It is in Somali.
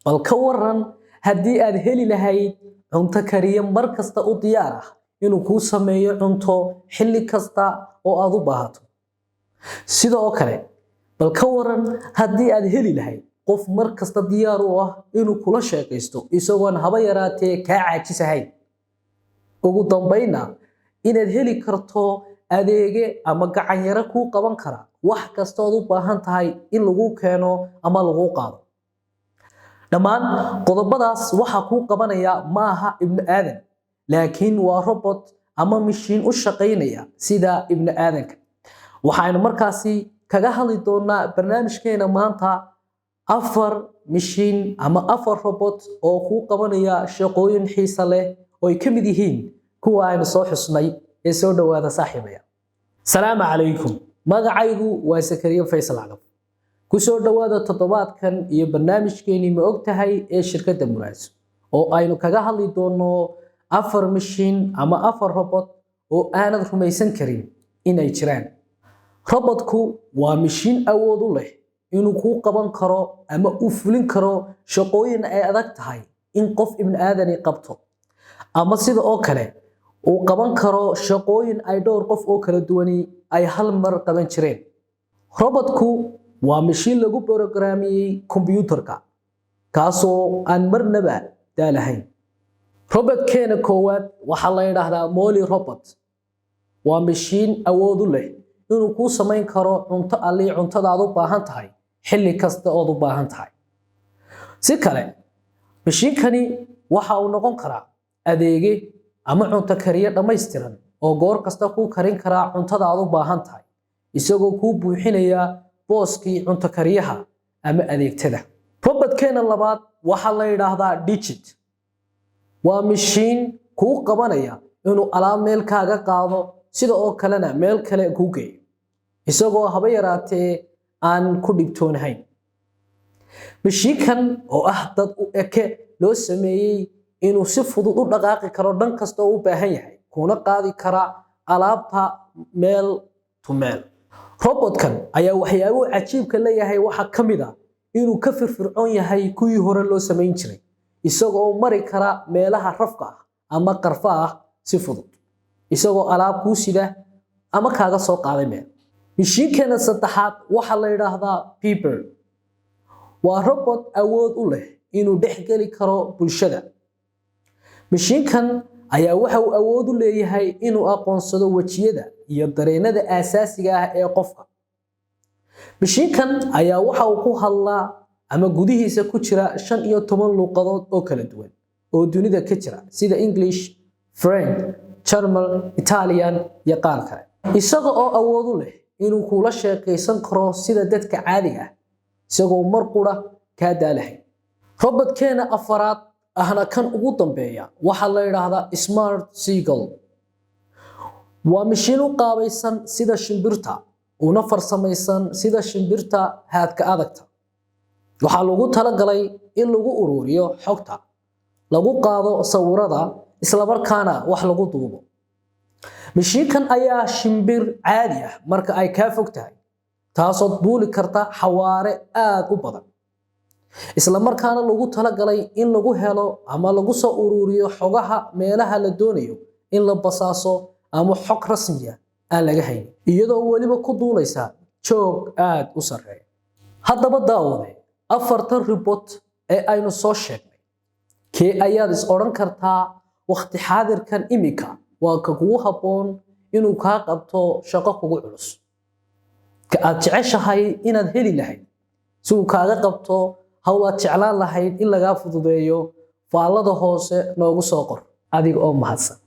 Bal ka waran haddii aad heli lahayd cunto kariye mar kasta u diyaar ah inuu kuu sameeyo cunto xilli kasta oo aad u baahato? Sidoo kale, bal ka waran haddii aad heli lahayd qof mar kasta diyaar u ah inuu kula sheekaysto isagoon haba yaraatee kaa caajisahayn? Ugu dambaynna, inaad heli karto adeege ama gacanyaro kuu qaban kara wax kasta ood u baahan tahay in lagu keeno ama lagu qaado. Dhammaan qodobadaas waxaa kuu qabanaya maaha ibnu aadan, laakiin waa robot ama mishiin u shaqaynaya sida ibnu aadanka. Waxaynu markaasi kaga hadli doonaa barnaamijkeena maanta afar mishiin ama afar robot oo kuu qabanaya shaqooyin xiisa leh oo ay ka mid yihiin kuwa aynu soo xusnay. Ee soo dhowaada, saaxiibaya. Salaamu calaykum. Magacaygu waa Sakariye Faysal Cagaf. Ku soo dhowaada toddobaadkan iyo barnaamijkeenii "Ma og tahay" ee shirkadda Muraadso, oo aynu kaga hadli doono afar mishiin ama afar robot oo aanad rumaysan karin inay jiraan. Robotku waa mishiin awood u leh inuu kuu qaban karo ama uu fulin karo shaqooyin ay adag tahay in qof ibni aadani qabto, ama sida oo kale uu qaban karo shaqooyin ay dhowr qof oo kala duwani ay hal mar qaban jireen. Robotku waa mishiin lagu borogaraamiyey kombiyuutarka, kaasoo aan marnaba daalahayn. Robotkeena koowaad waxaa la yidhaahdaa Molly Robot. Waa mishiin awood u leh inuu kuu samayn karo cunto allii cuntada aad u baahan tahay, xilli kasta ood u baahan tahay. Si kale, mishiinkani waxa uu noqon karaa adeege ama cunto kariye dhammaystiran oo goor kasta kuu karin karaa cuntada aad u baahan tahay, isagoo kuu buuxinaya booskii cunto kariyaha ama adeegtada. Robotkeena labaad waxaa la yidhaahdaa Digit. Waa mishiin kuu qabanaya inuu alaab meel kaaga qaado, sida oo kalena meel kale kuu geeyo, isagoo haba yaraatee aan ku dhibtoonahayn. Mishiinkan oo ah dad u eke loo sameeyey inuu si fudud u dhaqaaqi karo dhan kasta oo u baahan yahay, kuna qaadi kara alaabta meel to meel. Robotkan ayaa waxyaabuhu cajiibka leeyahay waxaa ka mid ah inuu ka firfircoon yahay kuwii hore loo samayn jiray, isagoo mari kara meelaha rafka ah ama qarfa ah si fudud, isagoo alaab kuu sida ama kaaga soo qaaday meel. Mishiinkeena saddexaad waxaa la yidhaahdaa Pepper. Waa robot awood u leh inuu dhex geli karo bulshada. Mishiinkan ayaa waxa uu awood u leeyahay inuu aqoonsado wejiyada iyo dareenada aasaasiga ah ee qofka. Mishiinkan ayaa waxa uu ku hadlaa ama gudihiisa ku jira 15 luuqadood oo kala duwan oo dunida ka jira, sida English, French, German, Italian iyo qaar kale, isaga oo awood u leh inuu kula sheekaysan karo sida dadka caadiga ah, isagoo mar qura kaa daalahayn. Robotkeena afaraad, ahna kan ugu dambeeya, waxaa la yidhaahdaa Smart Seagull. Waa mishiin u qaabaysan sida shimbirta, una farsamaysan sida shimbirta haadka adagta. Waxaa lagu talagalay in lagu ururiyo xogta, lagu qaado sawirada, islamarkaana wax lagu duubo. Mishiinkan ayaa shimbir caadi ah marka ay kaa fog tahay, taasood buuli karta xawaare aad u badan, islamarkaana lagu talagalay in lagu helo ama lagu soo ururiyo xogaha meelaha la doonayo in la basaaso ama xog rasmiya aan laga haynin, iyadoo weliba ku duulaysa joog aad u sarreeya. Haddaba daawade, afartan robot ee aynu soo sheegnay, kee ayaad is odhan kartaa wakhti xaadirkan imika waa ka kugu habboon inuu kaa qabto shaqo kugu culus, ka aad jeceshahay inaad heli lahayd si uu kaaga qabto hawl aad jeclaan lahayd in lagaa fududeeyo? Faallada hoose noogu soo qor, adiga oo mahadsan.